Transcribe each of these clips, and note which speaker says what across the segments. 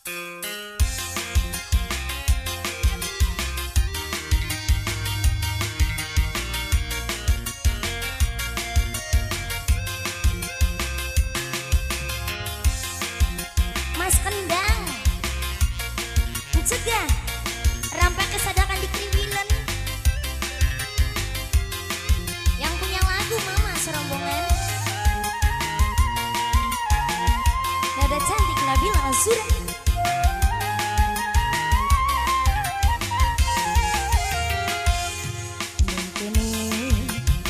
Speaker 1: Mas Kendang mencegah rampak kesadaran di Kriwilan. Yang punya lagu Mama serombongan. Nada cantik Nabila Azura.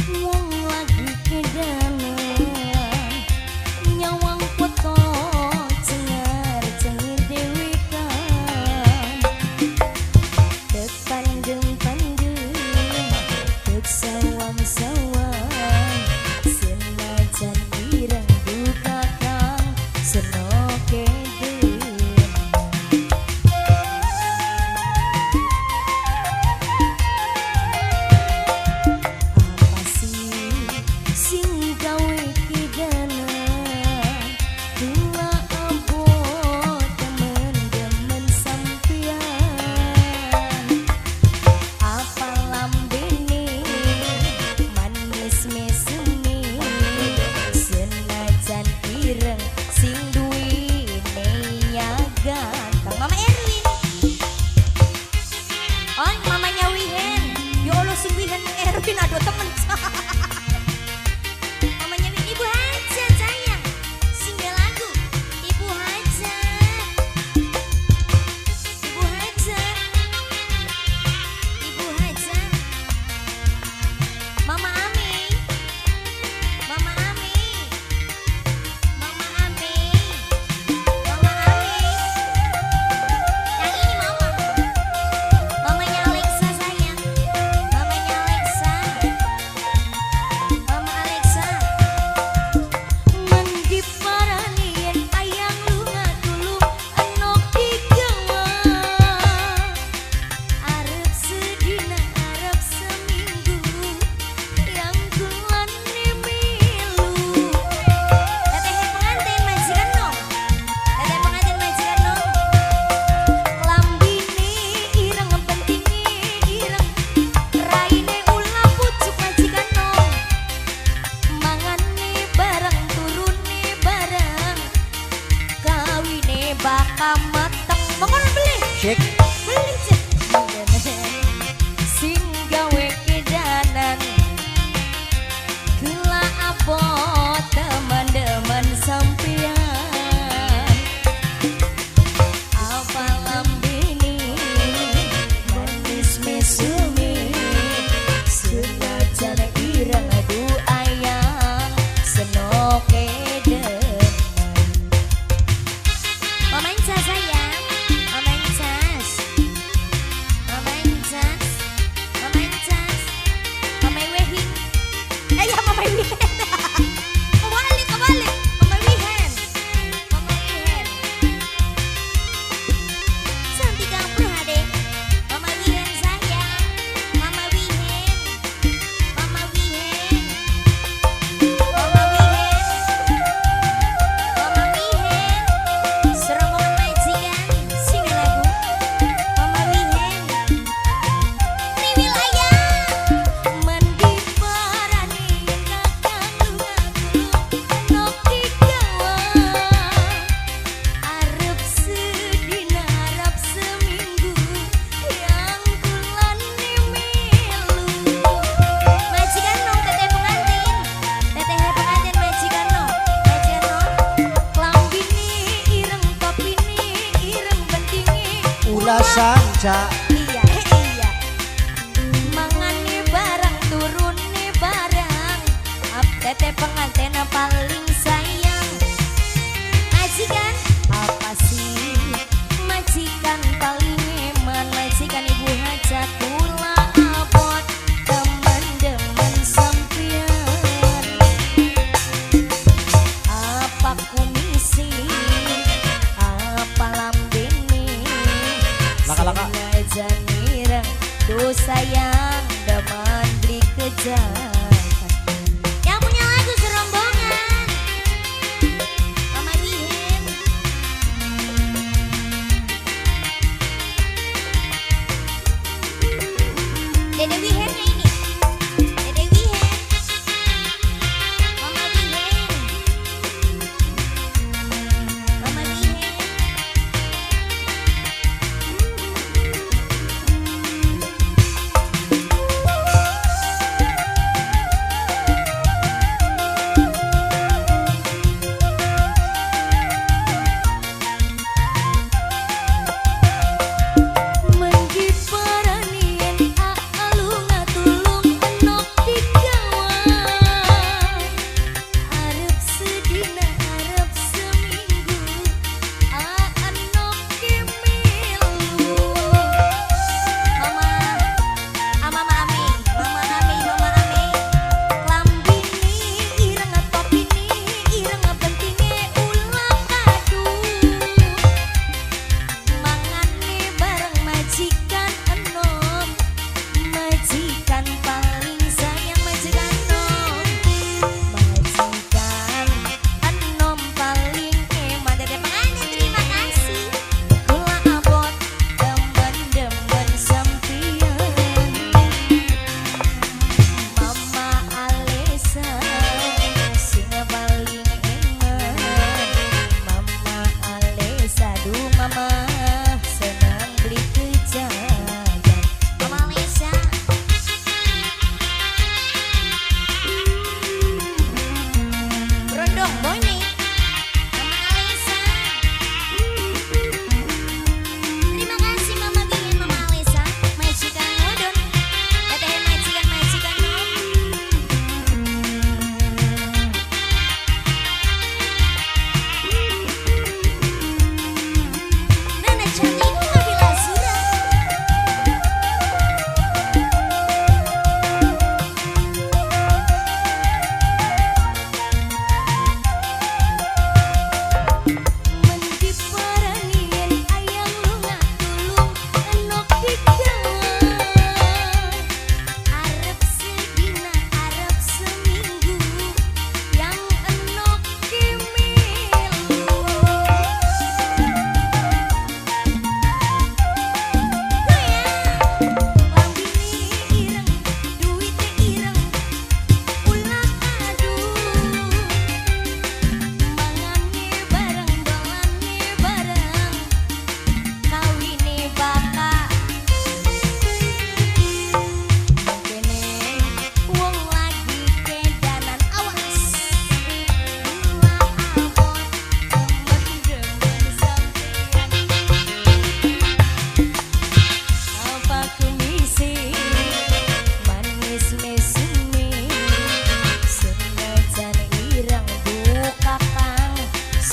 Speaker 1: Wong lagi kedanan nyawang foto cengar-cengir dewe kan tepandeng-pandeng tek sawang-sawang senajan ireng duka kang senoke. Mama Erwin. Oh, mamanya Wihen. Ya Allah sing Wihen Erwin aduh temen. Mamanya Wihen, Ibu Hajat sayang. Sing lagu Ibu Hajat. Ibu Hajat. Ibu Hajat. Mama Ami. Mama Ami. Mama Ami. Mama Ami. Yang ini mama. Mamanya Alexa sayang. Mamanya Alexa. Mama Alexa. Mandi parani yen ayang lunga tulung enok digawa. Arep sedina arep seminggu yang kulane milu. Teteh pengantin majikan no. Teteh pengantin majikan no. Lambine ireng pentinge ireng raine ulah pucuk majikan no. Mangane bareng turune bareng kawine bakal mateng. Mengkono beli.
Speaker 2: Cek.
Speaker 1: Beli cek. Sing gawe kedanan gula abot teman-teman sampean. Apa lambene manis mesumi senajan ireng adu ayang senoke demen. Mama Inca sayang, Mama Incas, Mama Incas, Mama Incas, Mama Wehin. Eh ya Mama Wihen. Kebalik, kebalik. Mama Wihen. Mama Wihen. Cantik kamu ade. Mama Wihen sayang. Mama Wihen. Mama Wihen. Mama Wihen. Mama Wihen. Serombongan majikan sing lagu Mama Wihen. Triwil ayang. Mandi parani yen kakang lunga tulung enok digawa. Arep sedina arep seminggu yang kulane melu. Majikan no teteh pengantin. Teteh pengantin majikan no. Majikan no. Klambine ireng topine ireng bentinge
Speaker 2: Ulah sanca.
Speaker 1: Iya, iya. Mangane bareng turune bareng. Ap teteh pengantin paling sayang. Majikan apa sih? Majikan paling eman, majikan Ibu Hajat kula abot temen-temen sampean. Apa kumisi? Apa lambene?
Speaker 2: Laka-laka.
Speaker 1: Senajan ireng du sayang demen beli kejar. Yang punya lagu serombongan Mama Wihen.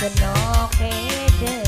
Speaker 1: Tresno kede.